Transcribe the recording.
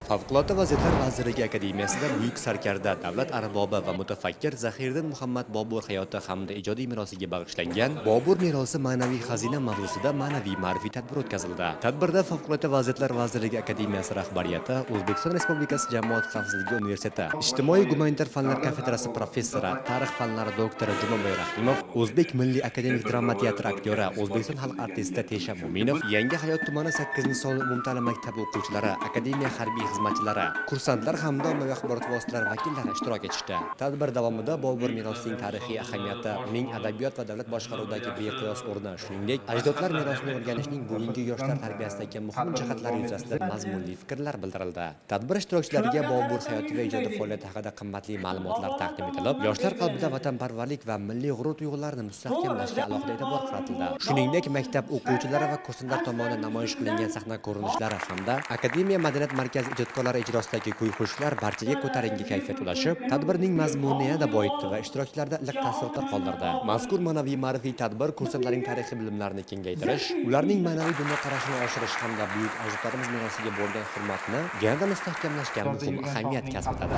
Favqulodda vaziyatlar vazirligi akademiyasida buyuk sarkarda, davlat arbobi va mutafakkir Zahiriddin Muhammad Bobur hayoti hamda ijodiy merosiga bag'ishlangan "Bobur merosi – ma'naviy xazina" mavzusida ma'naviy ma'rifiy tadbir o'tkazildi. Tadbirda Favqulodda vaziyatlar vazirligi akademiyasi rahbariyati, O'zbekiston Respublikasi Jamoat xavfsizligi universiteti Ijtimoiy gumanitar fanlar kafedrasi professori, tarix fanlari doktori Jumaboy Rahimov, O'zbek milliy akademik drama teatri aktyori, O'zbekiston xalq artisti Tesha Mo'minov, Yangi Hayot tumani 8-sonli umumta'lim maktabi o'quvchilari, akademiya harbiy xizmatchilari, kursantlar hamda ommaviy axborot vositalari vakillari ishtirok etishdi. Tadbir davomida Bobur merosining tarixiy ahamiyati, uning adabiyot va davlat boshqaruvidagi beqiyos o'rni, shuningdek, ajdodlar merosini o'rganishning bugungi yoshlar tarbiyasidagi muhim jihatlari yuzasidan mazmunli fikrlar bildirildi. Tadbir ishtirokchilariga Bobur hayoti va ijodiy faoliyati haqida qimmatli ma'lumotlar taqdim etilib, yoshlar qalbida vatanparvarlik va milliy g'urur tuyg'ularini mustahkamlashga alohida e'tibor qaratildi. Shuningdek, maktab o'quvchilari va kursantlar tomonidan namoyish qilingan sahna ko'rinishlari hamda akademiya madaniyat markazi ijodkorlari ijrosidagi kuy-qo'shiqlar barchaga ko'tarinki kayfiyat ulashib, tadbirning mazmunini yanada boyitdi va ishtirokchilarda iliq taassurotlar qoldirdi. Mazkur ma'naviy ma'rifiy tadbir kursantlarning tarixiy bilimlarini kengaytirish, ularning ma'naviy dunyoqarashini oshirish hamda buyuk ajdodlarimiz merosiga bo'lgan hurmatni yanada mustahkamlashga muhim ahamiyat kasb etadi.